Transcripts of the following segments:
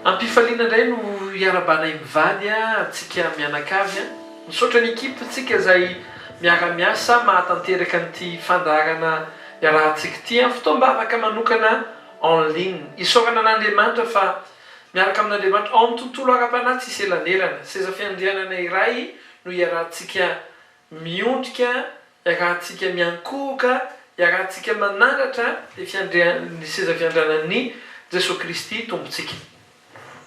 Am-pifaliana indray no iarabanay mivady antsika mianakavy. Misaotra ny equipe tsika izay miara-miasa mahatanteraka an'ity fandaharana iarahantsika ity. Fotoam-bavaka manokana en ligne. Isaorana an'Andriamanitra fa miaraka amin'Andriamanitra ao amin'ny tontolo ara-panahy tsisy elanelana. Seza fiandrianana iray no iarahantsika miondrika, iarahantsika miankohoka, iarahantsika manandratra ny fiandrian ny seza fiandrianan'i Jesoa Kristy Tompontsika.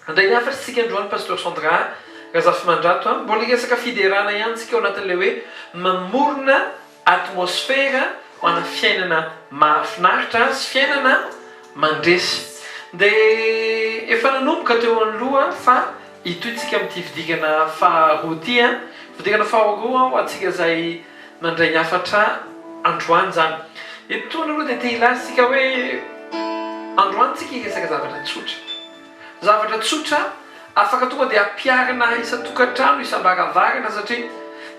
Handray ny hafatry tsika androany Pasteur Sandra Razafimandrato a! Mbola hiresaka fiderana ihany tsika ao anatin'ilay hoe mamorona atmosfera ho ana fiainana mahafinaritra sy fiainana mandresy. Dia efa nanomboka teo anoloha fa hitohy tsika amin'ity fidirana faharoa ity a! Fidirana faharoa ho antsika izay nandray ny hafatra androany izany. Etoana aloha dia te hilaza isika hoe androany tsika hiresaka zavatra tsotra. Zavatra tsotra afaka tonga dia ampiharina isan-tokantrano, isam-baravarana satria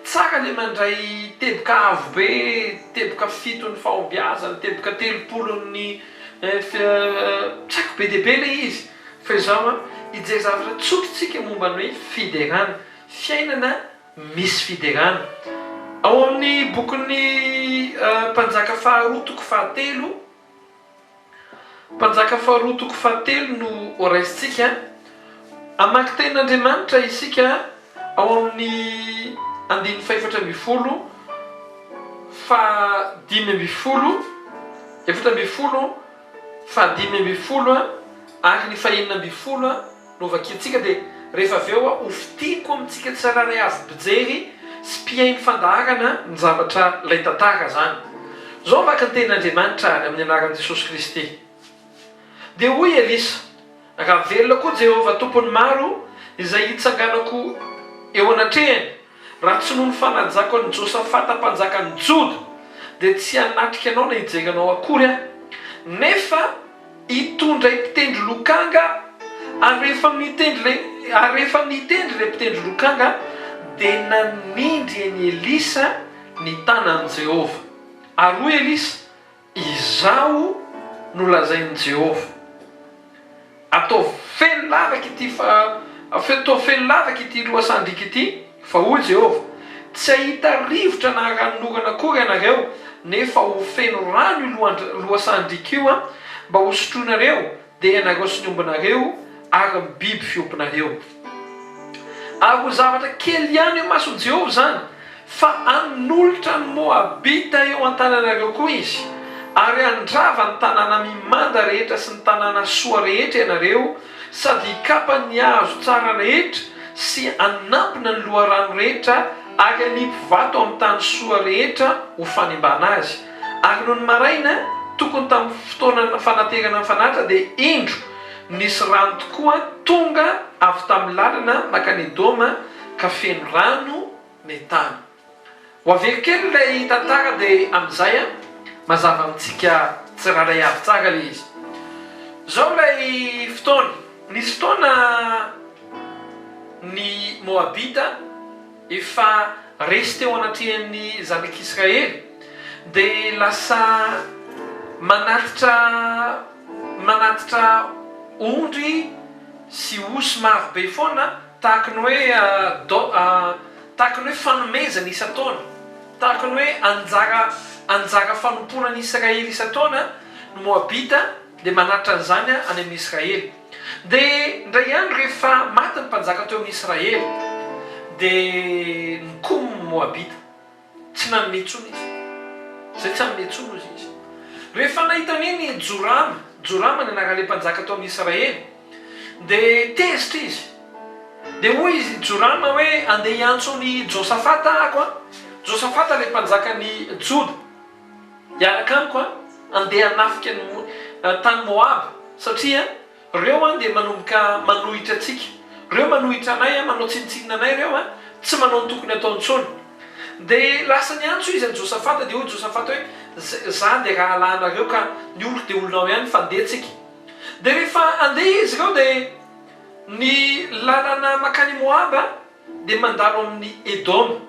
tsara ilay mandray teboka avo be, teboka fiton'ny fahombiazana, teboka telopolon'ny tsy haiko be dia be ilay izy. Fa izao an, hijery zavatra tsotra isika momba ny hoe fiderana, fiainana misy fiderana. Ao amin'ny bokin'ny Mpanjaka faharoa toko fahatelo, Mpanjaka faharoa toko fahatelo no horaisintsika. Hamaky tenin'Andriamanitra isika ao amin'ny andininy fahefatra ambin'ny folo, fahadimy ambin'ny folo, 14, faha-15 ary ny faha-16. No vakintsika dia rehefa avy eo ho fintiniko amintsika tsirairay avy mpijery sy mpihaino fandaharana ny zavatra ilay tantara zany. Zao vaky ny tenin'Andriamanitra ary amin'ny anaran'i Jesosy Kristy. Dia hoy Elisa, Raha velona koa Jehovah Tompon'ny maro izay hitsanganako eo anatrehany, raha tsy noho ny fanajako an'i Josafata mpanjakan'ny Joda, dia tsy hanatrika anao na hijery anao akory aho. Nefa Hitondra mpitendry lokanga ary rehefa nitendry ilay ary rehefa nitendry ilay mpitendry lokanga dia nanindry an'i Elisa ny tanan'i Jehovah. Ary hoy Elisa, Izaho no lazain'i Jehovah. Ataovy feno lavaka ity fa ataovy feno lavaka ity lohasahan-driaka ity, fa hoy Jehovah, Tsy hahita rivotra na ranonorana akory ianareo, nefa ho feno rano io lohasahan-driaka io mba hosotroinareo, dia ianareo sy ny ombinareo ary ny biby fiompinareo. Ary ho zavatra kely ihany eo imason'i Jehovah izany, fa hanolotra ny Moabita eo an-tananareo koa izy, ary handrava ny tanàna mimanda rehetra sy ny tanàna soa rehetra ianareo, sady hikapa ny hazo tsara rehetra sy hanampina ny loharano rehetra ary hanipy vato amin'ny tany soa rehetra ho fanimbana azy. Ary nony maraina, tokony tamin'ny fotoana fanaterana ny fanatitra, dia indro, nisy rano tokoa tonga avy tamin'ny lalana mankany Edoma, ka feno rano ny tany. Ho averiko kely ilay tantara dia amin'izay an, mazava amintsika tsirairay avy tsara ilay izy. Izao ilay fotoana, nisy fotoana ny Moabita efa resy teo anatrehan'ny zanak'Israely dia lasa manatitra manatitra ondry sy osy maro be foana Tahaka ny hoe don, tahaka ny hoe fanomezana isan-taona, tahaka ny hoe anjara anjara fanompoana an'i Israely isan-taona ny Moabita dia manatitra an'izany any amin'i Israely. Dia indray andro rehefa maty ny mpanjaka teo amin'i Israely dia nikomy ny Moabita. Tsy nanome intsony izy. Izay tsy hanome intsony hozy izy. Rehefa nahita an'iny i Jorama, Jorama ny anaran'ilay mpanjaka tao amin'i Israely, dia tezitra izy. Dia hoy izy Jorama hoe, Andeha hiantso an'i Josafata aho an! Josafata ilay mpanjakan'i Joda. Hiaraka amiko an! Andeha hanafika ny tany Moaba, satria Reo an dia manomboka manohitra antsika. Reo manohitra anay an, manao tsinontsinona anay reo an, tsy manao ny tokony ataony intsony. Dia lasa niantso izy an'i Josafata, dia hoy Josafata hoe, Za dia rahalahinareo ka ny oloko dia olonao ihany fa ndeha tsika. Dia rehefa handeha izy ireo dia ny lalana mankany Moaba dia mandalo amin'i Edoma.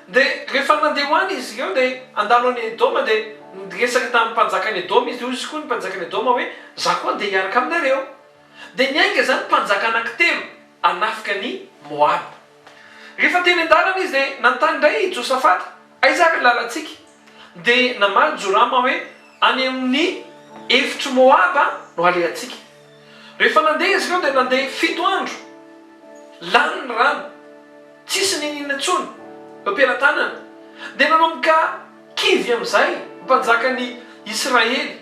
Dia rehefa nandeha ho any izy ireo dia handalo an'i Edoma dia niresaka tamin'ny mpanjakan'i Edoma izy, dia hoy izy koa ny mpanjakan'i Edoma hoe, Izaho koa andeha hiaraka aminareo. Dia niainga izany mpanjaka anankitelo hanafika an'i Moaba. Rehefa teny an-dalana izy dia nanontany indray i Josafata, Aiza ary ny lalantsika? Dia namaly Jorama hoe, Any amin'ny efitr'i Moaba no halehantsika. Rehefa nandeha izy ireo dia nandeha fito andro. Lany ny rano. Tsisy n'inon'inona intsony eo am-pelatanana. Dia nanomboka kivy amin'izay ny mpanjakan'i Israely.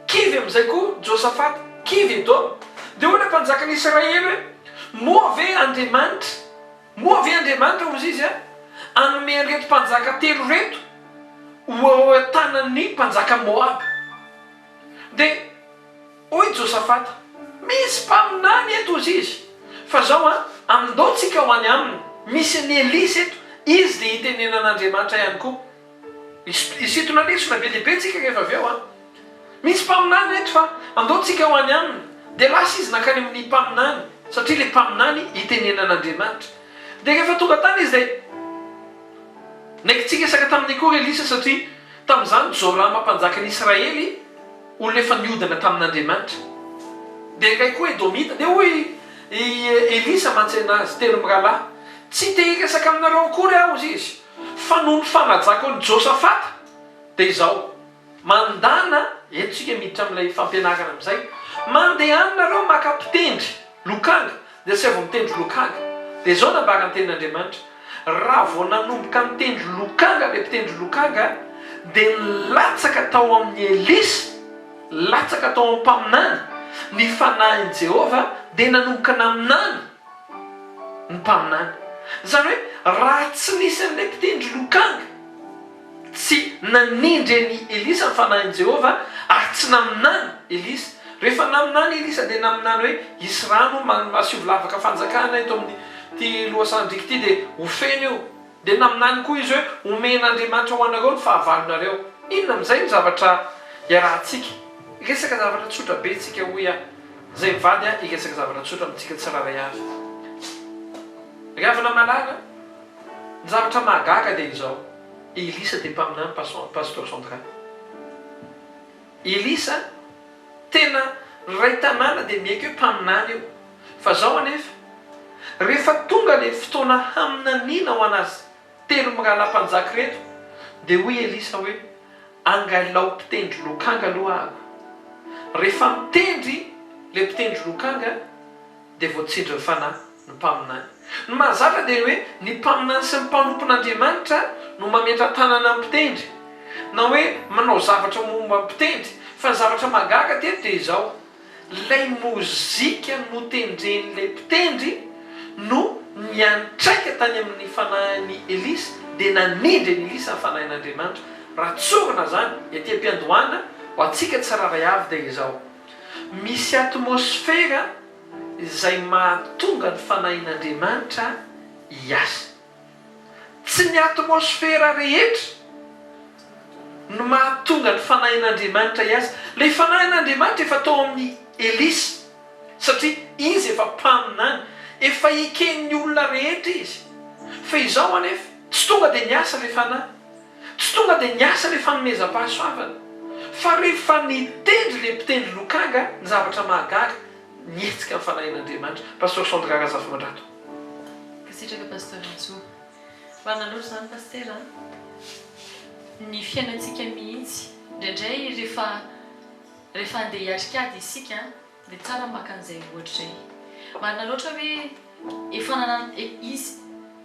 Kivy amin'izay koa Josafata, kivy Edoma. Dia hoy ilay mpanjakan'i Israely hoe, Moa ve Andriamanitra, moa ve Andriamanitra, hozy izy, hanome an'ireto mpanjaka telo ireto ho eo an-tanan'ny mpanjaka Moaba? Dia hoy Josafata, Misy mpaminany eto, hozy izy, fa izao an, andao tsika ho any aminy, misy an'i Elisa eto, izy dia hitenenan'Andriamanitra ihany koa. Hisintona lesona be dia be tsika rehefa avy eo an! Misy mpaminany eto fa andao tsika ho any aminy. Dia lasa izy nankany amin'ny mpaminany satria ilay mpaminany itenenan'Andriamanitra. Dia rehefa tonga tany izy dia naikitsika taminy koa ry Elisa satria tamin'izany Jorama mpanjakan'i Israely olona efa niodina tamin'Andriamanitra. Dia iray koa Edomita. Dia hoy i Elisa mantsena azy telo mirahalahy, Tsy te hiresaka aminareo akory aho, hozy izy. Fa noho ny fanajako an'i Josafata, dia izao, mandàna, eto isika miditra amin'ilay fampianarana amin'izay, mandehana nareo maka mpitendry lokanga, dia asaivo mitendry lokanga. Dia izao nambaran'ny tenin'Andriamanitra, raha vao nanomboka nitendry lokanga ilay mpitendry lokanga, dia nilatsaka tao amin'i Elisa, latsaka tao amin'ny mpaminany, ny fanahin'i Jehovah, dia nanomboka naminany. ny mpaminany. Izany hoe raha tsy nisy an'ilay mpitendry lokanga, tsy nanindry an'i Elisa ny fanahin'i Jehovah ary tsy naminany Elisa. Rehefa naminany Elisa dia naminany hoe hisy rano asio lavaka fanjakana eto amin'ity lohasahan-driaka ity dia ho feno io. Dia naminany koa izy hoe homen'Andriamanitra ho anareo ny fahavalonareo. Inona amin'izay no zavatra iarahantsika? Hiresaka zavatra tsotra be tsika hoy aho. Izay mivady aho hiresaka zavatra tsotra amintsika tsirairay avy. Ry havana malala, ny zavatra mahagaga dia izao, Elisa dia mpaminany Pasteur Sandra. Elisa tena ray tanàna dia miaiky hoe mpaminany io. Fa zao anefa, rehefa tonga le fotoana haminaniana ho an'azy telo mirahalahy mpanjaka ireto, dia hoy Elisa hoe, Angalao mpitendry lokanga aloha aho. Rehefa mitendry le mpitendry lokanga dia voatsindrin'ny Fanahy ny mpaminany. Ny mahazatra dia ny hoe ny mpaminany sy ny mpanompon'Andriamanitra no mametra-tanana amin'ny mpitendry, na hoe manao zavatra momba ny mpitendry. Fa ny zavatra mahagaga teto dia izao, Ilay mozika notendren'ilay mpitendry no niantraika tany amin'ny fanahin'i Elisa, dia nanindry an'i Elisa ny fanahin'Andriamanitra. Raha tsorina izany, ety am-piandohana, ho antsika tsirairay avy dia izao, misy atmosfera izay mahatonga ny fanahin'Andriamanitra hiasa. Tsy ny atmosfera rehetra no mahatonga ny Fanahin'Andriamanitra hiasa. Ilay Fanahin'Andriamanitra efa tao amin'i Elisa, satria izy efa mpaminany, efa eken'ny olona rehetra izy. Fa izao anefa, tsy tonga dia niasa ilay Fanahy, tsy tonga dia niasa ilay fanomezam-pahasoavana, fa rehefa nitendry ilay mpitendry lokanga, ny zavatra mahagaga, nihetsika ny Fanahin'Andriamanitra. Pasteur Sandra Razafimandrato. Mankasitraka Pasteur Rantsoa. Marina loatra izany Pasitera a! Ny fiainantsika mihitsy, indraindray rehefa rehefa handeha hiatrika ady isika dia tsara maka an'izay ohatra izay. Marina loatra hoe efa nanan izy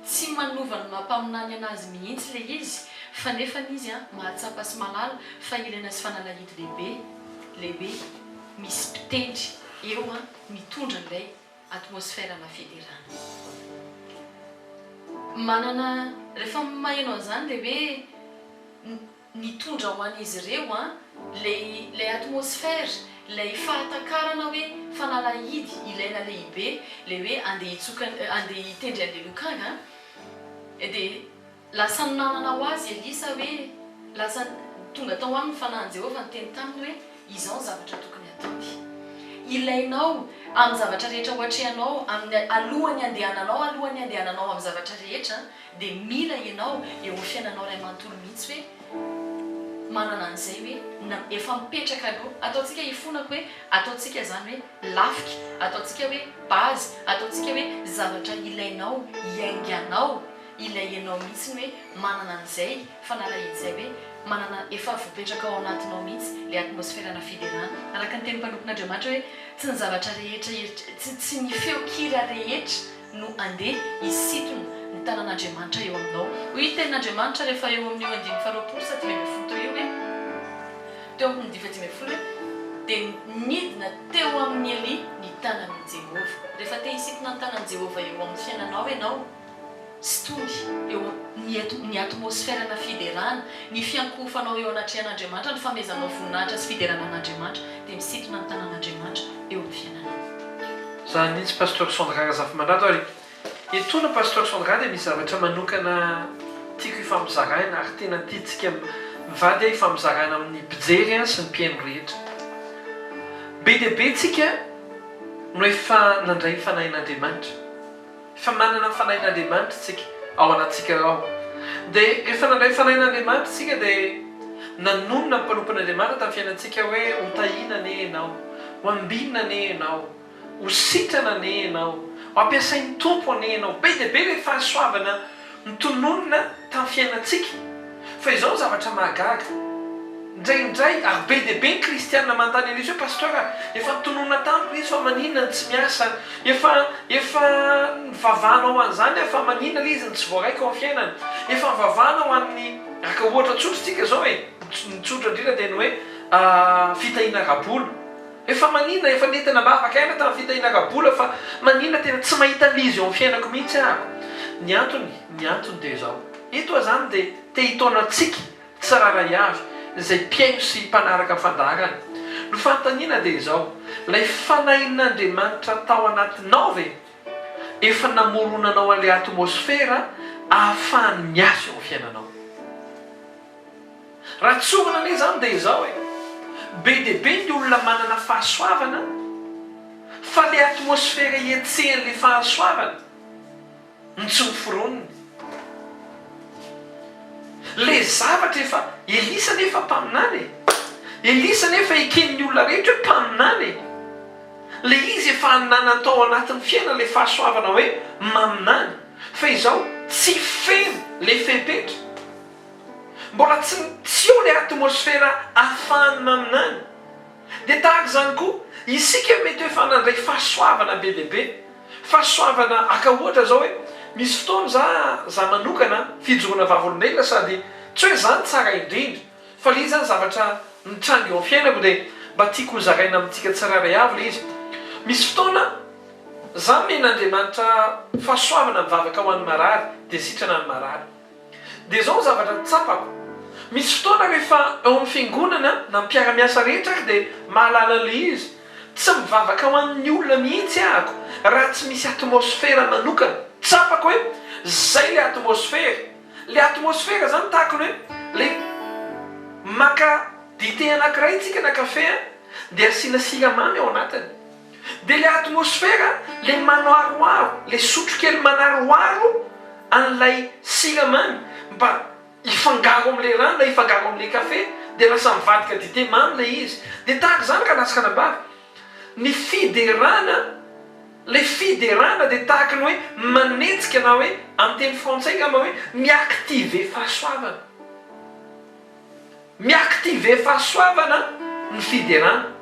tsy manova ny maha mpaminany anazy mihitsy ilay izy fa nefany izy mahatsapa sy mahalala fa ilaina sy fanalahidy lehibe ilay hoe misy mpitendry eo mitondra an'ilay atmosfera-na fiderana. Manana, rehefa maheno an'izany dia hoe nitondra ho an'izy ireo an, ilay ilay atmosfera, ilay fahatakarana hoe fanalahidy ilaina lehibe, ilay hoe andeha hitsoka, andeha hitendry an'ilay lokanga an, dia Lasa nanana ho azy Elisa hoe, lasa tonga tao aminy ny fanahin'i Jehovah niteny taminy hoe, izao ny zavatra tokony hataony. Ilainao amin'ny zavatra rehetra ho atrehanao, amin'ny alohan'ny handehananao, alohan'ny handehananao amin'ny zavatra rehetra, dia mila ianao eo amin'ny fiainanao iray manontolo mihitsy hoe. manana an'izay hoe na efa mipetraka aloha, ataontsika hifonako hoe ataontsika izany hoe lafika, ataontsika hoe base, ataontsika hoe zavatra ilainao hiainganao, ilay ianao mihitsy ny hoe manana an'izay fanalahidy izay hoe manana efa voapetraka ao anatinao mihitsy ilay atmosferana fiderana. Araka ny tenin'ny mpanompon'Andriamanitra hoe tsy ny zavatra rehetra tsy tsy ny feon-kira rehetra no andeha hisintona ny tanan'Andriamanitra eo aminao. Hoy ny tenin'Andriamanitra rehefa eo amin'io andininy faharoapolo sa 15 teo io hoe. Teo amin'ny diva 15 hoe, Dia nidina teo amin'i Elia ny tanan'i Jehovah. Rehefa te hisintona ny tanan'i Jehovah eo amin'ny fiainanao ianao, sintomy eo ny ny atmosferana fiderana, ny fiankohofanao eo anatrehan'Andriamanitra, ny famehezanao voninahitra sy fiderana an'Andriamanitra, dia misintona ny tanan'Andriamanitra eo amin'ny fiainanao. Zany mihitsy Pasteur Sandra Razafimandrato ary Etoana Pasteur Sandra dia misy zavatra manokana tiako hifampizaraina ary tena tiantsika mivady hifampizaraina amin'ny mpijery sy ny mpihaino rehetra. Be dia be tsika no efa nandray ny Fanahin'Andriamanitra. Efa manana ny Fanahin'Andriamanitra tsika ao anatintsika ao. Dia rehefa nandray ny Fanahin'Andriamanitra tsika dia nanonona ny mpanompon'Andriamanitra tamin'ny fiainantsika hoe ho tahiana anie ianao, ho ambinina anie ianao. Ho sitrana anie ianao. Ho ampiasain'ny Tompo anie ianao. Be dia be ilay fahasoavana notononina tamin'ny fiainantsika. Fa izao ny zavatra mahagaga, indraindray, ary be dia be ny kristiana manontany an'izy hoe, Pasteur a, efa notononina tamiko ilay izy fa maninona no tsy miasa? Efa, efa nivavahana ho an'izany aho fa maninona ilay izy no tsy voaraiko ao amin'ny fiainana? Efa nivavahana ho an'ny, haka ohatra tsotra isika izao e, ny tsotra indrindra dia ny hoe fitahiana ara-bola. Efa maninona, efa nentina ambavaka aina tamin'ny fitahiana ara-bola fa maninona tena tsy mahita an'ilay izy eo amin'ny fiainako mihitsy ahako. Ny antony, ny antony dia izao. Eto aho izany dia te hitaona antsika tsirairay avy izay mpihaino sy mpanaraka ny fandaharana. Ny fanontaniana dia izao, ilay Fanahin'Andriamanitra tao anatinao ve efa namoronanao an'ilay atmosfera ahafahany miasa eo amin'ny fiainanao? Raha tsorina anie izany dia izao e, be dia be ny olona manana fahasoavana fa le atmosfera ihetsehan'le fahasoavana no tsy noforoniny. Le zavatra efa, Elisa anefa mpaminany e, Elisa anefa eken'ny olona rehetra hoe mpaminany e, le izy efa ananany tao anatin'ny fiainany le fahasoavana hoe maminany fa izao tsy feno le fepetra. Mbola tsy tsy eo ilay atmosfera ahafahany maminany. Dia tahaka izany koa, isika mety hoe efa nandray fahasoavana be dia be. Fahasoavana haka ohatra izao hoe, misy fotoana za, za manokana, fijoroana vavolombelona sady tsy hoe za no tsara indrindra, fa ilay izy zany zavatra mitranga eo amin'ny fiainako dia mba tiako hozaraina amintsika tsirairay avy ilay izy. Misy fotoana za omen'Andriamanitra fahasoavana mivavaka ho an'ny marary dia sitrana ny marary. Dia izao ny zavatra tsapako, misy fotoana rehefa ao amin'ny fiangonana na mpiara-miasa rehetra ary dia mahalala an'ilay izy, tsy mivavaka ho an'ny olona mihitsy ahako raha tsy misy atmosfera manokana, tsapako hoe izay ilay atmosfera, ilay atmosfera izany tahaka ny hoe ilay maka dite anankiray tsika na kafe dia asiana siramamy ao anatiny. Dia le atmosfera le manoaroaro, le sotro kely manaroaro an'ilay siramamy mba hifangaro amin'ilay rano na hifangaro amin'ilay kafe dia lasa mivadika dite mamy ilay izy. Dia tahaka izany rahalahy sy ranabavy, ny fiderana, ilay fiderana dia tahaka ny hoe manetsika na hoe amin'ny teny frantsay angamba hoe mi-activer fahasoavana. Mi-activer fahasoavana ny fiderana.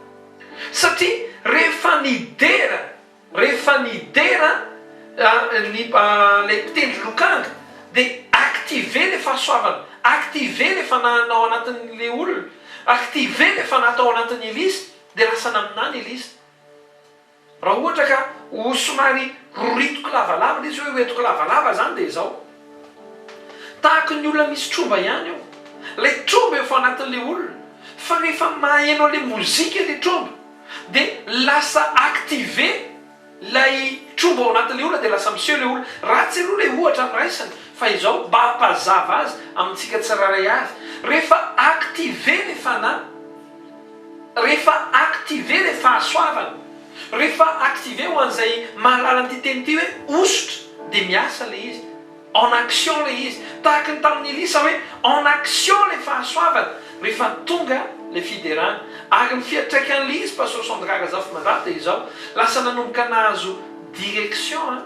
Satria rehefa nidera, rehefa nidera ny ilay mpitendry lokanga dia activer ilay fahasoavana, activer ilay fanahy ao anatin'ilay olona, activer ilay fanahy tao anatin'i Elisa dia lasa naminany Elisa. Raha ohatra ka ho somary roritiko lavalava ilay izy hoe hoentiko lavalava izany dia izao. Tahaky ny olona misy tromba ihany io. Ilay tromba efa ao anatin'ilay olona fa rehefa maheno an'ilay mozika ilay tromba dia lasa activer ilay tromba ao anatin'ilay olona dia lasa miseho ilay olona. Ratsy aloha ilay ohatra noraisina fa izao mba hampazava azy amintsika tsirairay avy. Rehefa activer ilay fanahy. Rehefa activer ilay fahasoavana, rehefa activer ho an'izay mahalala an'ity teny ity hoe hosotra dia miasa ilay izy, en action ilay izy. Tahaka ny tamin'i Elisa hoe en action ilay fahasoavana. rehefa tonga ilay fiderana. Ary ny fiantraikan'ilay izy Pasteur Sandra Razafimandrato dia izao, lasa nanomboka nahazo direction an,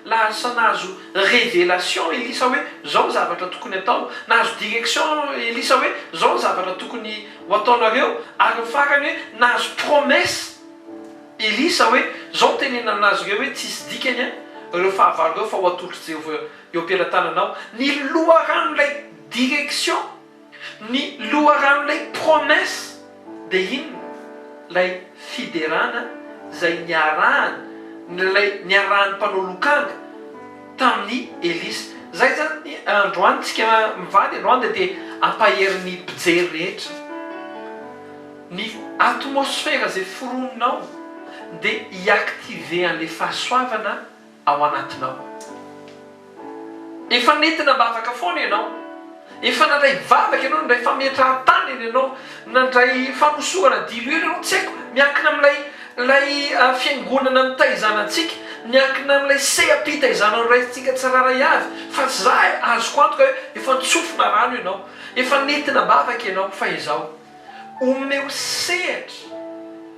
lasa nahazo révélation Elisa hoe zao ny zavatra tokony atao, nahazo direction Elisa hoe zao ny zavatra tokony ho ataonareo, ary ny farany hoe nahazo promesse Elisa hoe zao no tenenina aminazy ireo hoe tsisy dikany an ireo fahavalo ireo fa ho atolotr'i Jehovah eo am-pelatananao ny loharanon'ilay direction, ny loharanon'ilay promesse dia inona? Ilay fiderana izay niarahany, ilay niarahan'ny mpanao lokanga tamin'i Elisa. Izay izany androany tsika mivady androany dia te hampahery ny mpijery rehetra. Ny atmosfera izay foroninao dia hi-activer an'ilay fahasoavana ao anatinao. Efa nentina am-bavaka foana ianao. Efa nandray vavaka ianao, nandray fametrahan-tanana ianao, nandray fanosorana diloilo ianao, tsy haiko, miankina amin'ilay ilay fiangonana nitaizana antsika, miankina amin'ilay seha-pitaizana noraisintsika tsirairay avy, fa za azoko antoka hoe efa nitsofina rano ianao, efa nentina am-bavaka ianao, fa izao. Omeo sehatra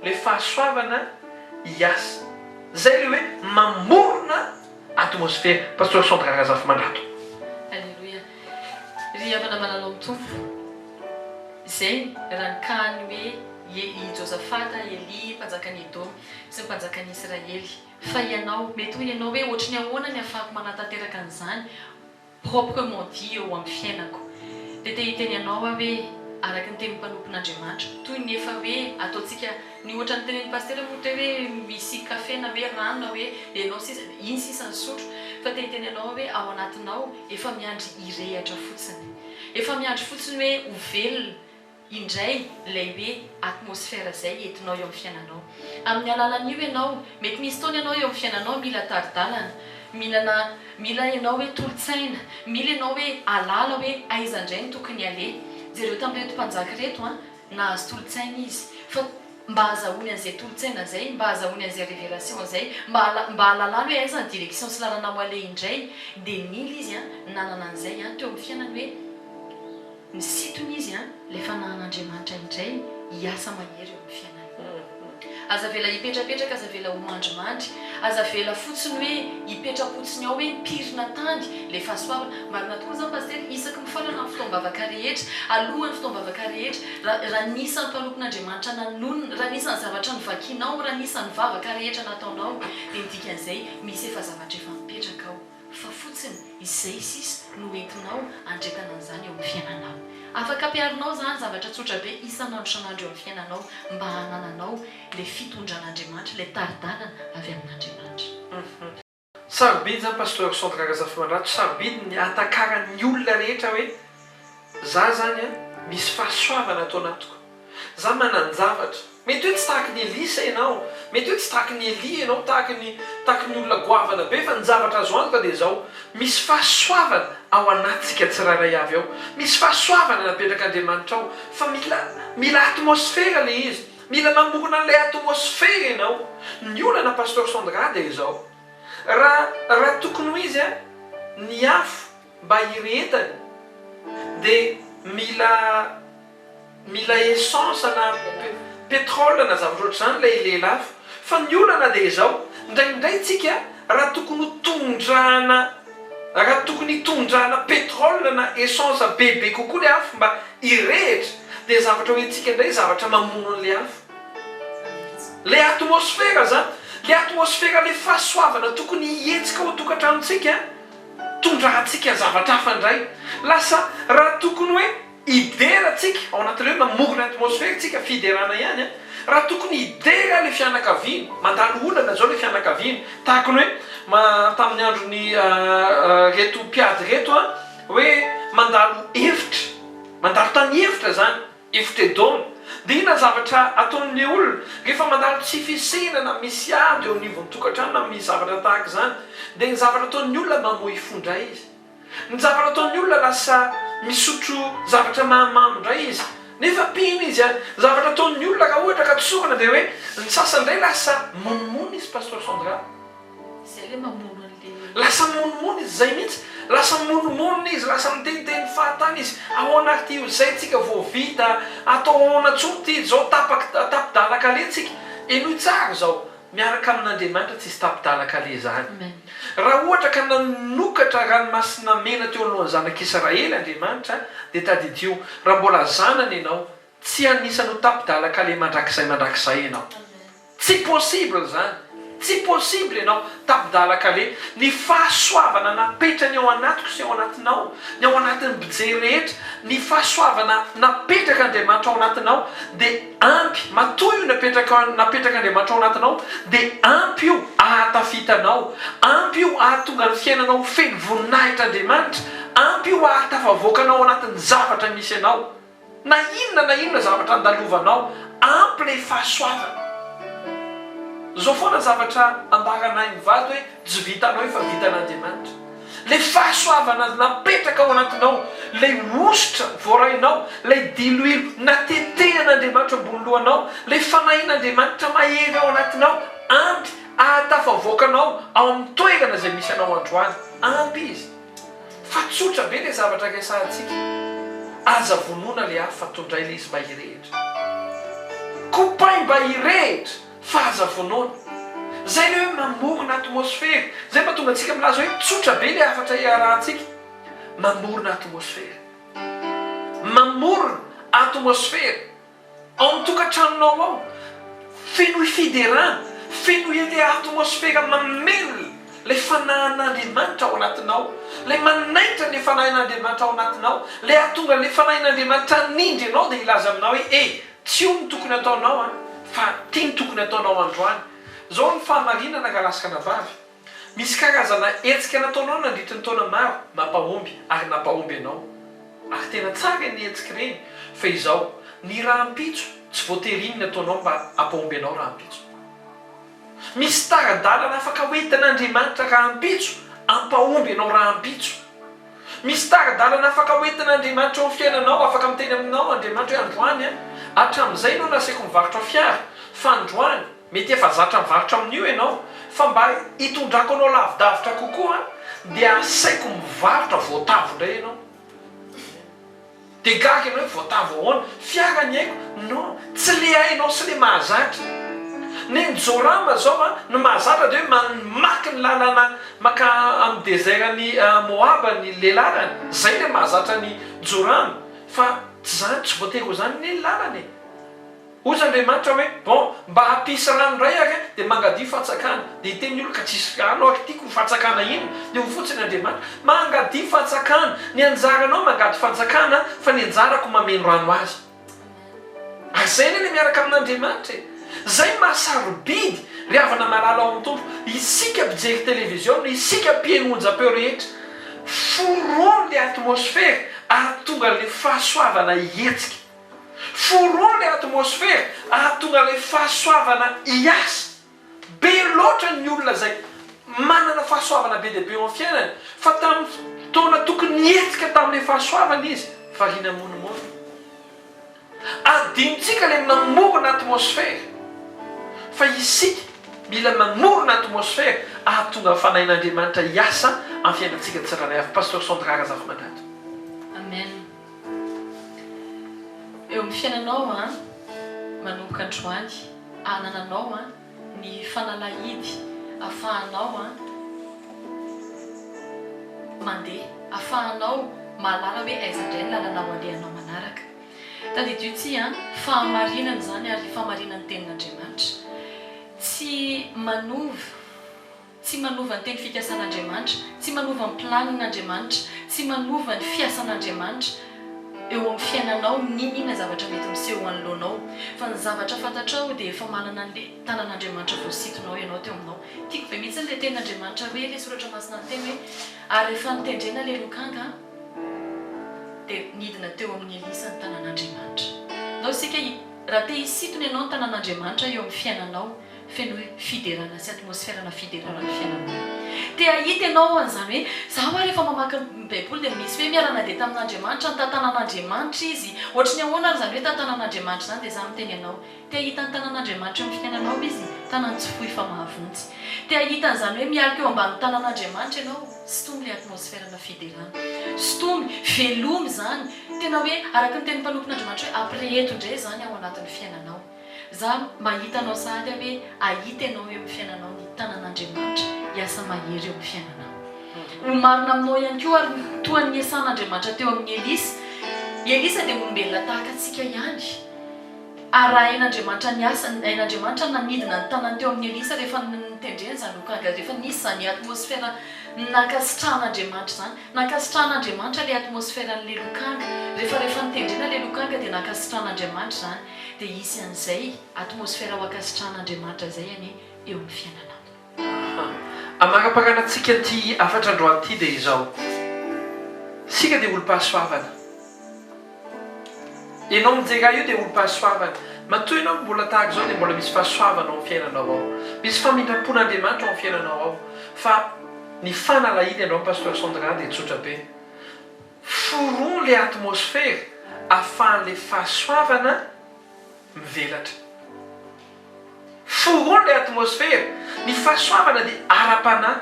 le fahasoavana hiasa. Zay le hoe mamorona atmosphère. Pasteur Sandra Razafimandrato. Aleloia. Ry havana malala ao amin'ny Tompo. Izay raha ny cas-n'ny hoe i Josafata, Elia, mpanjakan'i Edoma, sy ny mpanjakan'i Israely. Fa ianao, mety hoy ianao hoe ohatry ny ahoana ny ahafahako manatanteraka an'izany? proprement dit eo amin'ny fiainako. Dia te hiteny anao aho hoe, araka ny tenin'ny mpanompon'Andriamanitra, toy ny efa hoe ataontsika, ny ohatra notenenin'i Pasitera moa teo hoe misy kafe na hoe rano na hoe ianao sisa, iny sisa ny sotro, fa te hiteny anao aho hoe ao anatinao efa miandry hirehatra fotsiny. Efa miandry fotsiny hoe ho velona. indray ilay hoe atmosphère izay entinao eo amin'ny fiainanao. Amin'ny alalan'io ianao, mety misy taona ianao eo amin'ny fiainanao mila tari-dalana, milana mila ianao hoe tolo-tsaina, mila ianao hoe ahalala hoe aiza indray no tokony haleha. Jereo tamin'ireto mpanjaka ireto an, nahazo tolo-tsaina izy, fa mba hahazahoany an'izay tolo-tsaina izay, mba hahazahoany an'izay révélation izay, mba mba hahalalany hoe aiza ny direction sy lalana ho aleha indray, dia nila izy an, nanana an'izay an, teo amin'ny fiainany hoe, Misintona izy an, ilay fanahin'Andriamanitra indray hiasa mahery eo amin'ny fiainany. Aza avela hipetrapetraka, aza avela ho mandrimandry, aza avela fotsiny hoe hipetra-potsiny ao hoe mipirina tany ilay fahasoavana. Marina tokoa izany Pasitera, isaky mifarana ny fotoam-bavaka rehetra, alohan'ny fotoam-bavaka rehetra, raha raha ny isan'ny mpanompon'Andriamanitra nanonona, raha ny isan'ny zavatra novakianao, raha ny isan'ny vavaka rehetra nataonao, dia ny dikan'izay misy efa zavatra efa mipetraka ao. fa fotsiny izay sisa no entinao andretana an'izany eo amin'ny fiainanao. Afaka ampiharinao izany zavatra tsotra be isan'andro isan'andro eo amin'ny fiainanao mba hanananao ilay fitondran'Andriamanitra, ilay tari-dalana avy amin'Andriamanitra. Sarobidy izany Pasteur Sandra Razafimandrato, sarobidy ny ahatakaran'ny olona rehetra hoe za zany an misy fahasoavana ato anatiko, za manan-javatra, Mety hoe tsy tahaky ny Elisa ianao, mety hoe tsy tahaky ny Elia ianao, tahaky ny tahaky ny olona goavana be, fa ny zavatra azo antoka dia izao, misy fahasoavana ao anatintsika tsirairay avy ao, misy fahasoavana napetrak'Andriamanitra ao, fa mila mila atmosfera ilay izy, mila mamorona an'ilay atmosfera ianao. Ny olana Pasteur Sandra dia izao, raha raha tokony ho izy an, ny afo mba hirehetany dia mila Mila essence na petrole na zavatra ohatr'izany ilay lelafo. Fa ny olana dia izao, indraindray tsika raha tokony ho tondrahana raha tokony hitondrana petrole na essence bebe kokoa ilay afo mba hirehitra dia zavatra ho entintsika indray zavatra mamono an'ilay afo. Ilay atmosfera zany, ilay atmosfera ilay fahasoavana tokony hihetsika ao an-tokantranontsika tondrahantsika zavatra hafa indray. Lasa raha tokony hoe Hidera tsika, ao anatin'ilay hoe mamorona atmosfera tsika, fiderana ihany an! Raha tokony hidera ilay fianakaviana, mandalo olana izao ilay fianakaviana, tahaka ny hoe ma tamin'ny andron'ny reto mpiady ireto an, hoe mandalo efitra, mandalo tany efitra izany, efitra Edoma, dia inona ny zavatra ataon'ilay olona? Rehefa mandalo tsy fisehina na misy ady eo anivon'ny tokantrano na misy zavatra tahaka izany, dia ny zavatra ataon'ny olona mamoy fo indray izy. Ny zavatra ataon'ny olona lasa misotro zavatra mahamamo indray izy nefa mpino izy an! Ny zavatra ataon'ny olona raha ohatra ka tsorina dia hoe ny sasany indray lasa monomona izy Pasteur Sandra. Izay ilay mamono an'ilay. Lasa mimonomonona izy, izay mihitsy. Lasa mimonomonona izy, lasa miteniteny fahatany izy. Ahoana ary ity izay tsika vao vita, atao ahoana intsony ity, izao tapak tapi-dalan-kaleha tsika. Henoy tsara izao, miaraka amin'Andriamanitra tsisy tapi-dalan-kaleha izany. Raha ohatra ka nanokatra ranomasina mena teo anoloan'ny zanak'Israely Andriamanitra, dia tadidio, raha mbola zanany ianao, Tsy anisan'ny ho tapi-dalan-kaleha mandrakizay mandrakizay ianao. Tsy possible izany. Tsy possible ianao tapi-dalan-kaleha. Ny fahasoavana napetrany ao anatiko sy ao anatinao, ny ao anatin'ny mpijery rehetra, ny fahasoavana napetrak'Andriamanitra ao anatinao dia ampy, matoa io napetraka napetrak'Andriamanitra ao anatinao dia ampy io ahatafita anao, ampy io ahatonga ny fiainanao ho feno voninahitr'Andriamanitra, ampy io ahatafavoaka anao ao anatin'ny zavatra misy anao. Na inona na inona zavatra andalovanao, ampy ilay fahasoavana. Zao foana zavatra ambaranay mivady hoe tsy vitanao io fa vitan'Andriamanitra. Ilay fahasoavana napetraka ao anatinao, ilay hosotra voarainao, ilay diloilo natetehan'Andriamanitra ambony lohanao, ilay fanahin'Andriamanitra mahery ao anatinao, ampy ahatafavoaka anao ao amin'ny toerana izay misy anao androany. Ampy izy. Fa tsotra be le zavatra resahantsika, aza vonoina le afo fa tondray le izy mba hirehitra. Kopay mba hirehitra fa aza vonoina. Zay le hoe mamorona atmosfera. Zay mahatonga antsika milaza hoe tsotra be le hafatra iarahantsika. Mamorona atmosfera. Mamorona atmosfera. Ao amin'ny tokantranonao ao, fenoy fiderana, fenoy ilay atmosfera mamelona ilay fanahin'Andriamanitra ao anatinao, ilay manaitra ilay fanahin'Andriamanitra ao anatinao, ilay hahatonga an'ilay fanahin'Andriamanitra hanindry anao dia hilaza aminao hoe, eh, tsy io no tokony hataonao an, fa ity no tokony hataonao androany. Izao ny fahamarinana rahalahy sy ranabavy. Misy karazana hetsika nataonao nandritry ny taona maro mampahomby ary nampahomby anao. Ary tena tsara ireny hetsika ireny fa izao, ny rahampitso tsy voatery iny ny ataonao mba hampahomby anao rahampitso. Misy tara-dalana afaka hoentin'Andriamanitra rahampitso hampahomby anao rahampitso. Misy tari-dalana afaka hoentin'Andriamanitra eo amin'ny fiainanao, afaka miteny aminao Andriamanitra hoe androany an, hatramin'izay ianao nasaiko nivarotra fiara, fa androany, mety efa zatra mivarotra amin'io ianao, fa mba hitondrako anao lavidavitra kokoa dia asaiko mivarotra voatavo indray ianao. Dia gaga ianao hoe voatavo ahoana? Fiara ny aiko? Non, tsy le hainao sy le mahazatra. Nen'i Jorama zao an, ny mahazatra dia hoe mamaky ny lalana maka amin'ny désert an'i Moaba ny le lalana, zay le mahazatra an'i Jorama, fa tsy zany, tsy voatery ho zany anie ny lalana e. Hoy Andriamanitra hoe, Bon, mba hampisy rano indray ary an, dia mangadia fatsakana. Dia hiteny ny olona, ka tsisy rano ary tiako ho fatsakana inona? Dia hoy fotsiny Andriamanitra, Mangadia fatsakana. Ny anjaranao mangady fantsakana, fa ny anjarako mameno rano azy. Ary izay anie ilay miaraka amin'Andriamanitra e! Izay no maha sarobidy, ry havana malala ao amin'ny Tompo, isika mpijery televiziona, isika mpihaino onjam-peo rehetra, forony ilay atmosfera hahatonga an'ilay fahasoavana hihetsika. Forony ilay atmosfera hahatonga ilay fahasoavana hiasa. Be loatra ny olona izay manana fahasoavana be dia be eo amin'ny fiainany fa tamin'ny fotoana tokony hihetsika tamin'ilay fahasoavana izy variana monomonona. Adinontsika ilay mamorona atmosfera fa isika mila mamorona atmosfera hahatonga ny Fanahin'Andriamanitra hiasa amin'ny fiainantsika tsirairay avy. Pasteur Sandra Razafimandrato. Amen. Eo amin'ny fiainanao an, manomboka androany, anananao an, ny fanalahidy afahanao an, mandeha, afahanao mahalala hoe aiza indray ny lalana ho alehanao manaraka. Tadidio tsy an, fahamarinana izany ary fahamarinan'ny tenin'Andriamanitra. Tsy manova. Tsy manova ny teny fikasan'Andriamanitra, tsy manova ny planin'Andriamanitra, tsy manova ny fiasan'Andriamanitra eo amin'ny fiainanao n'inon'inona zavatra mety miseho eo anoloanao. Fa ny zavatra fantatrao dia efa manana an'ilay tanan'Andriamanitra voasintonao ianao teo aminao. Tiako be mihitsy ilay tenin'Andriamanitra hoe, ilay soratra masina niteny hoe, ary rehefa notendrena ilay lokanga dia nidina teo amin'i Elisa ny tanan'Andriamanitra. Ndao isika, raha te hisintona ianao ny tanan'Andriamanitra eo amin'ny fiainanao. Feno hoe fiderana sy atmosferana fiderana ny fiainanao. Te hahita ianao an'izany hoe, za hoa rehefa mamaky ny baiboly dia misy hoe miara-nandeha tamin'Andriamanitra, nitantanan'Andriamanitra izy. Ohatry ny ahoana ary izany hoe tantanan'Andriamanitra izany dia za miteny anao. Te hahita ny tanan'Andriamanitra eo amin'ny fiainanao izy, tanany tsy fohy fa mahavonjy. Te hahita an'izany hoe mialoka eo ambanin'ny tanan'Andriamanitra ianao, sintomy ilay atmosferana fiderana. Sintomy, velomy izany. Tena hoe araka ny tenin'ny mpanompon'Andriamanitra hoe ampireheto indray izany ao anatin'ny fiainanao. Za mahita anao sahady aho hoe ahita ianao eo amin'ny fiainanao ny tanan'Andriamanitra hiasa mahery eo amin'ny fiainanao. Ho marina aminao ihany koa ary toa ny niasan'Andriamanitra teo amin'i Elisa. I Elisa dia olombelona tahaka antsika ihany. Ary raha hain'Andriamanitra niasa, hain'Andriamanitra nanidina ny tanany teo amin'i Elisa rehefa notendreny izany lokanga, rehefa nisy izany atmosfera nankasitrahan'Andriamanitra izany. Nankasitrahan'Andriamanitra ilay atmosferan'ilay lokanga. Rehefa rehefa notendrena ilay lokanga dia nankasitrahan'Andriamanitra izany. Dia hisy an'izay atmosfera ho ankasitrahan'Andriamanitra izay anie eo amin'ny fiainanao. Aha. Amaraparanantsika ity hafatra androany ity dia izao, Isika dia olom-pahasoavana. Ianao mijery ahy io dia olom-pahasoavana. Matoa ianao mbola tahaka izao dia mbola misy fahasoavana ao amin'ny fiainanao ao. Misy famindram-pon'Andriamanitra ao amin'ny fiainanao ao. Fa ny fanalahidy androany Pasteur Sandra dia tsotra be. Foron le atmosfera afahan'le fahasoavana mivelatra. Foron le atmosfera. Ny fahasoavana dia ara-panahy.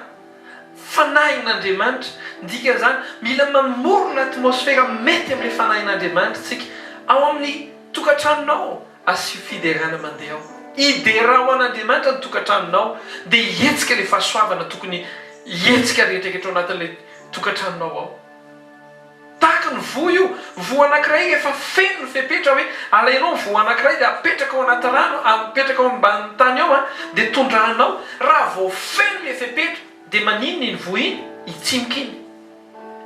Fanahin'Andriamanitra. Ny dikan'izany, mila mamorona atmosfera mety amin'ilay fanahin'Andriamanitra isika. Ao amin'ny tokantranonao, asio fiderana mandeha ao. Hiderao an'Andriamanitra ny tokantranonao, dia hihetsika ilay fahasoavana tokony hihetsika rehetrarehetra ao anatin'ilay tokantranonao ao. Tahaka ny voa io, voa anankiray efa feno ny fepetra hoe alainao ny voa anankiray dia apetraka ao anaty rano, apetraka ao ambanin'ny tany ao an, dia tondrahanao, raha vao feno ilay fepetra dia maninona iny voa iny? Hitsimoka iny.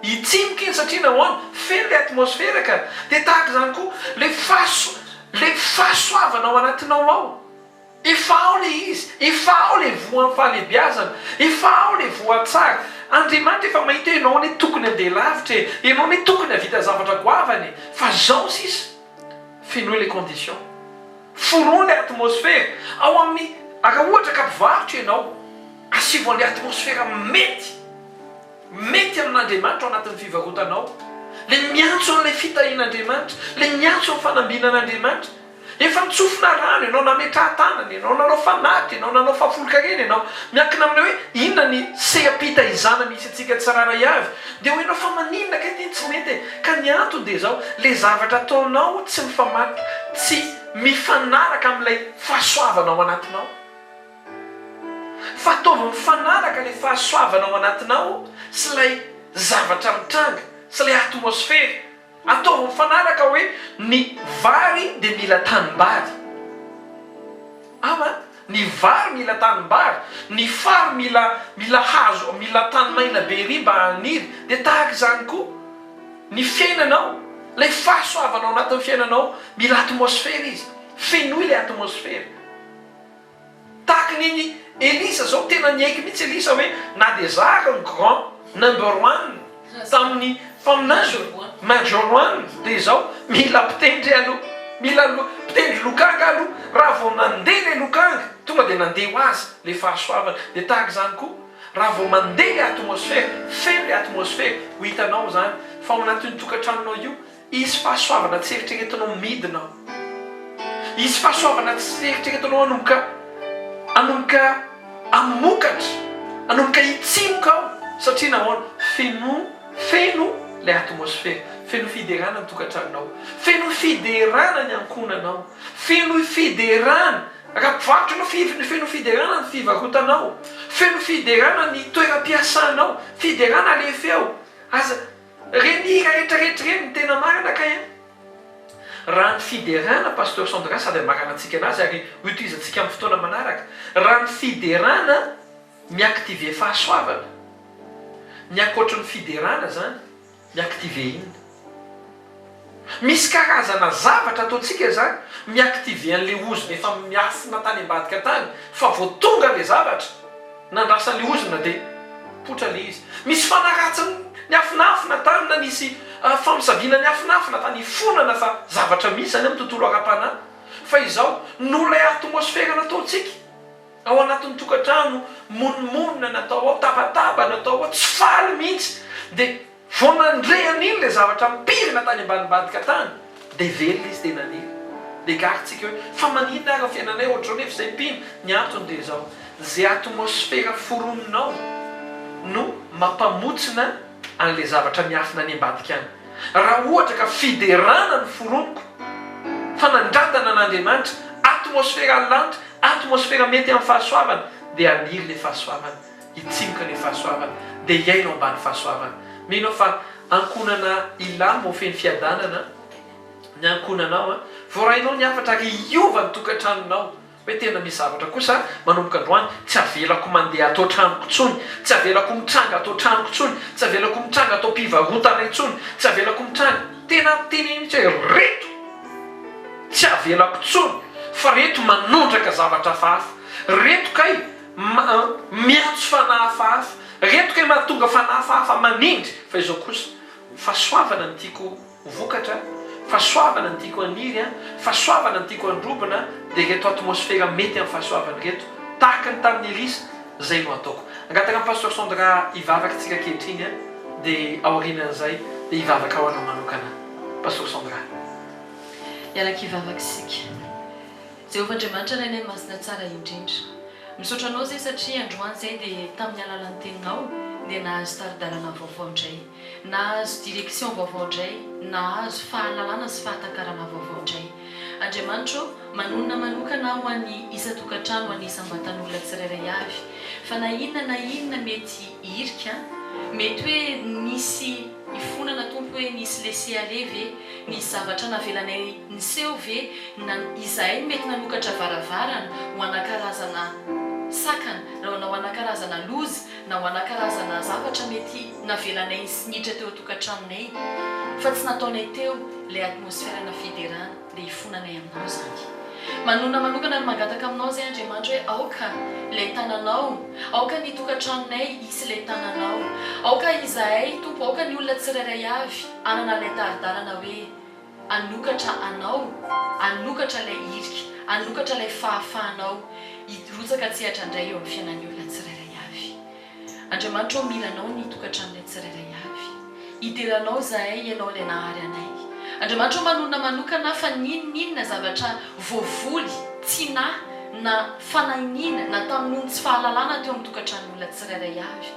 Hitsimoka iny satria nahoana? Feno ilay atmosfera ka. Dia tahaka izany koa ilay fahaso, ilay fahasoavana ao anatinao ao. Efa ao le izy, efa ao le voan'ny fahalebiazana, efa ao le voa tsara. Andriamanitra efa mahita hoe ianao anie tokony handeha lavitra e, ianao anie tokony hahavita zavatra goavana e, fa zao sisa, fenoy le condition, forony le atmosphère, ao amin'ny, raha ohatra ka mpivarotra ianao, asivo an'le atmosphère mety, mety amin'Andriamanitra ao anatin'ny fivarotanao, le miantso an'ilay fitahian'Andriamanitra, le miantso ny fanambinan'Andriamanitra. Efa nitsofina rano ianao, nametraha-tanana ianao, nanao fanatitra ianao, nanao fahafolonkarena ianao. Miankina amin'ilay hoe inona ny seha-pitaizana misy antsika tsirairay avy. Dia hoy ianao fa maninona kay ity no tsy mety e? Ka ny antony dia izao, ilay zavatra ataonao tsy mifamatotra, tsy mifanaraka amin'ilay fahasoavana ao anatinao. Fa ataovy mifanaraka ilay fahasoavana ao anatinao sy ilay zavatra mitranga, sy ilay atmosfera. Ataovy mifanaraka hoe ny vary dia mila tanimbary. Ao an! Ny vary mila tanimbary, ny fary mila mila hazo, mila tany maina be ery mba haniry. Dia tahaka izany koa ny fiainanao, ilay fahasoavana ao anatin'ny fiainanao, mila atmosfera izy. Fenoy ilay atmosfera. Tahaka ny an'i Elisa zao, tena niaiky mihitsy Elisa hoe na dia za ary ny grand number one tamin'ny mpaminany, major one, dia izao mila mpitendry aloha, mila mpitendry lokanga aloha, raha vao nandeha ilay lokanga tonga dia nandeha ho azy ilay fahasoavana, dia tahaka izany koa raha vao mandeha ilay atmosphère, feno ilay atmosphère, ho hitanao izany fa ao anatin'io tokantranonao io Hisy fahasoavana tsy eritreretinao midina ao. Hisy fahasoavana tsy eritreretinao hanomboka hanomboka hamokatra, hanomboka hitsimoka ao. Satria nahoana? Feno feno ilay atmosfera. Feno fiderana ny tokantranonao. Feno fiderana ny ankohonanao. Feno fiderana raha mpivarotra ianao, feno fiderana ny fivarotanao. Feno fiderana ny toeram-piasanao. Fiderana alefa eo. Aza Reny hira retraretra ireny ny tena marina kay an! Raha ny fiderana Pasteur Sandra sady hamaranantsika anazy ary hotohizantsika amin'ny fotoana manaraka, raha ny fiderana mi-activer fahasoavana, ny ankoatry ny fiderana zany mi-activer inona? Misy karazana zavatra ataontsika izany mi-activer an'ilay ozona efa miafina tany ambadika tany fa vao tonga ilay zavatra nandrasan'ilay ozona dia mipoitra ilay izy. Misy fanahy ratsy niafinafina tany na nisy famosaviana niafinafina tany ifonana fa zavatra misy izany amin'ny tontolo ara-panahy. Fa izao, noho ilay atmosfera nataontsika. Ao anatin'ny tokantrano, monomonona natao ao, tabataba natao ao, tsy faly mihitsy. Dia vao nandre an'iny ilay zavatra mipirina tany ambanimbadika tany, dia velona izy dia naniry. Dia gaga tsika hoe, fa maninona ary ny fiainanay ohatr'izao nefa izay mpino? Ny antony dia izao, izay atmosfera foroninao no mampamotsina an'ilay zavatra miafina any ambadika any. Raha ohatra ka fiderana no foroniko, fanandratana an'Andriamanitra, atmosfera any lanitra, atmosfera mety amin'ny fahasoavana, dia haniry ilay fahasoavana, hitsimoka ilay fahasoavana, dia hiaina ao ambany fahasoavana. Mino aho fa ankohonana hilamina ho feno fiadanana ny ankohonanao, voarainao ny hafatra ary hiova ny tokantranonao. Hoe tena misy zavatra kosa manomboka androany tsy avelako mandeha ato an-tranoko intsony, tsy avelako mitranga ato an-tranoko intsony, tsy avelako mitranga ato am-pivarotana intsony, tsy avelako mitranga, tena teneno mihitsy hoe reto tsy avelako intsony fa reto manondraka zavatra hafahafa, reto kay miantso fanahy hafahafa, reto kay mahatonga fanahy hafahafa manindry, fa izao kosa fahasoavana no tiako Ho vokatra, fahasoavana no tiako haniry an, fahasoavana no tiako handrobona, dia ireto atmosfera mety amin'ny fahasoavana ireto, tahaka ny tamin'i Elisa, izay no ataoko. Hangataka an'i Pasteur Sandra hivavaka isika ankehitriny an, dia aorianan'izay dia hivavaka ho anao manokana. Pasteur Sandra. Hiaraka hivavaka isika. Jehovah Andriamanitra Rainay Masina Tsara indrindra. Misaotra Anao izay satria androany izay dia tamin'ny alalan'ny Teninao dia nahazo tari-dalana vaovao indray. Nahazo direction vaovao indray, nahazo fahalalana sy fahatakarana vaovao indray. Andriamanitra ô, manonona manokana aho ho an'ny isan-tokantrano, ho an'ny isam-batan'olona tsirairay avy, fa na inona na inona mety hirika, mety hoe nisy hifonana Tompo hoe nisy laisser aller ve, nisy zavatra navelanay niseho ve, na izahay no mety nanokatra varavarana ho ana karazana sakana, na ho ana karazana loza, na ho ana karazana zavatra mety navelanay niditra teo an-tokantranonay fa tsy nataonay teo ilay atmosfera-na fiderana dia hifonanay aminao izany. Manonona manokana ary mangataka aminao izay Andriamanitra hoe aoka ilay tananao, aoka ny tokantranonay hisy ilay tananao, aoka izahay Tompo, aoka ny olona tsirairay avy hanana ilay tari-dalana hoe hanokatra anao, hanokatra ilay hirika, hanokatra ilay fahafahanao hirotsaka an-tsehatra indray eo amin'ny fiainan'ny olona tsirairay avy. Andriamanitra ô, mila Anao ny tokantranonay tsirairay avy. Hidera Anao izahay, Ianao ilay nahary anay. Andriamanitra ô, manonona manokana aho fa n'inon'inona zavatra voavoly tsy nahy na fanahiniana na tamin'ny noho ny tsy fahalalana teo amin'ny tokantranon'ny olona tsirairay avy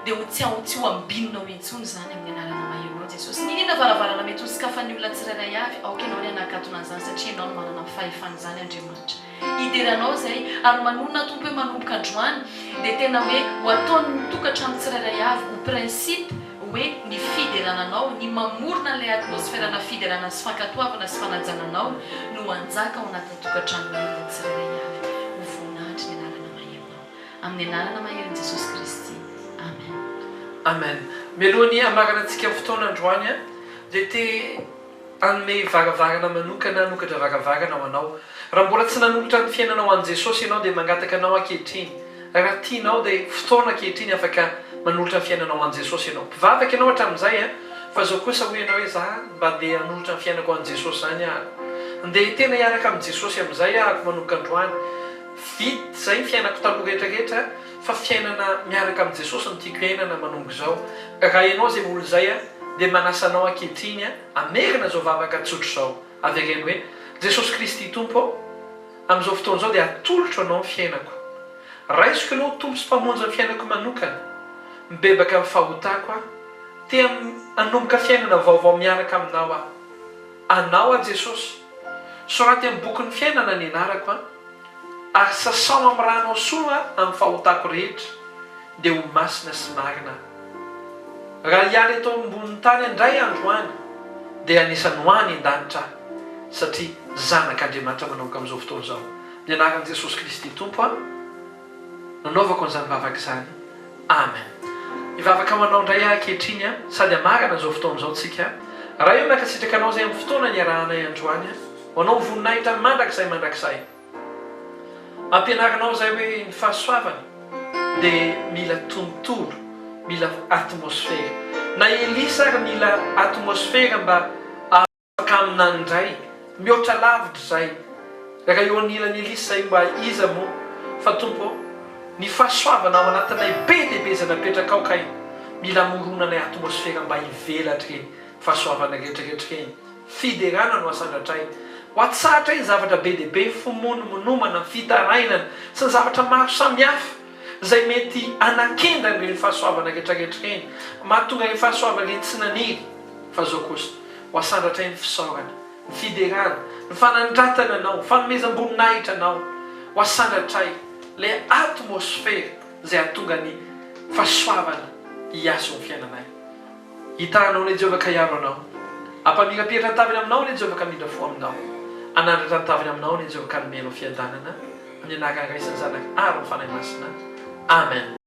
dia ho tsy tsy ho ambininao intsony izany amin'ny anarana maherinao Jesosy. N'inon'inona varavarana mety ho sokafan'ny olona tsirairay avy, aoka Ianao ny hanakatona an'izany satria Ianao no manana ny fahefan'izany Andriamanitra. Hidera Anao izay ary manonona Tompo hoe manomboka androany dia tena hoe ho ataon'ny tokantrano tsirairay avy ho principe hoe ny fiderana Anao, ny mamorona an'ilay atmosfera-na fiderana sy fankatoavana sy fanajana Anao no hanjaka ao anatin'ny tokantranon'ny olona tsirairay avy. Ho voninahitry ny anarana maherinao. Amin'ny anarana maherin'i Jesosy Kristy. Amen. Amen. Mialohan'ny hamaranantsika ny fotoana androany dia te Hanome varavarana manokana hanokatra varavarana ho anao. Raha mbola tsy nanolotra ny fiainanao an'i Jesosy ianao dia mangataka anao ankehitriny. Raha tianao dia fotoana ankehitriny afaka manolotra ny fiainanao an'i Jesosy ianao. Mpivavaka ianao hatramin'izay an, fa izao kosa hoy ianao hoe za mba andeha hanolotra ny fiainako an'i Jesosy izany ahako. Andeha tena hiaraka amin'i Jesosy amin'izay ahako manomboka androany. Vita izay ny fiainako taloha rehetra rehetra fa fiainana miaraka amin'i Jesosy no tiako hiainana manomboka izao. Raha ianao izay olona izay an, dia manasa anao ankehitriny hamerina izao vavaka tsotra izao. Avereno hoe, Jesosy Kristy Tompo ô, amin'izao fotoana izao dia atolotro Anao ny fiainako. Raisiko Ianao ho Tompo sy Mpamonjy ny fiainako manokana. Mibebaka amin'ny fahotako aho. Te hanomboka fiainana vaovao miaraka Aminao aho. Anao aho Jesosy. Soraty amin'ny bokin'ny fiainana ny anarako an. Ary sasao amin'ny ranao soa amin'ny fahotako rehetra, dia ho masina sy marina aho. Raha hiala eto ambonin'ny tany indray andro any, dia anisan'ny ho any an-danitra aho, satria zanak'Andriamanitra manomboka amin'izao fotoana izao. Amin'ny anaran'i Jesosy Kristy Tompo aho, nanaovako an'izany vavaka izany. Amen. Hivavaka ho anao indray aho ankehitriny, sady hamarana izao fotoana izao tsika. Ray ô, mankasitraka Anao izay amin'ny fotoana niarahanay androany. Ho anao ny voninahitra mandrakizay mandrakizay. Ampianarinao izay hoe ny fahasoavana dia mila tontolo, mila atmosfera. Na Elisa ary mila atmosfera mba afaka haminany indray, mihoatra lavitra izay. Raha eo anilan'i Elisa izay mba iza moa? Fa Tompo ô, ny fahasoavana ao anatinay be dia be izay napetrakao kay mila amoronanay atmosfera mba hivelatra ireny fahasoavana rehetra rehetra ireny. Fiderana no asandratray. Ho atsahatray ny zavatra be dia be, fimonomonomana, fitarainana, sy ny zavatra maro samihafa izay mety hanakendana ireny fahasoavana rehetra rehetra ireny, mahatonga ireny fahasoavana ireny tsy naniry. Fa izao kosa, ho asandratray ny fisaorana, ny fiderana, ny fanandratana Anao, ny fanomezam-boninahitra Anao. Ho asandratray ilay atmosfera izay hahatonga ny fahasoavana hiasa eo amin'ny fiainanay. Hitaha anao anie Jehovah ka hiaro anao. Hampamirapiratra ny tavany aminao anie Jehovah ka hamindra fo aminao. Hanandratra ny tavany aminao anie Jehovah ka hanome anao fiadanana. Amin'ny anaran'ny Ray sy ny Zanaka ary ny Fanahy Masina. Amen.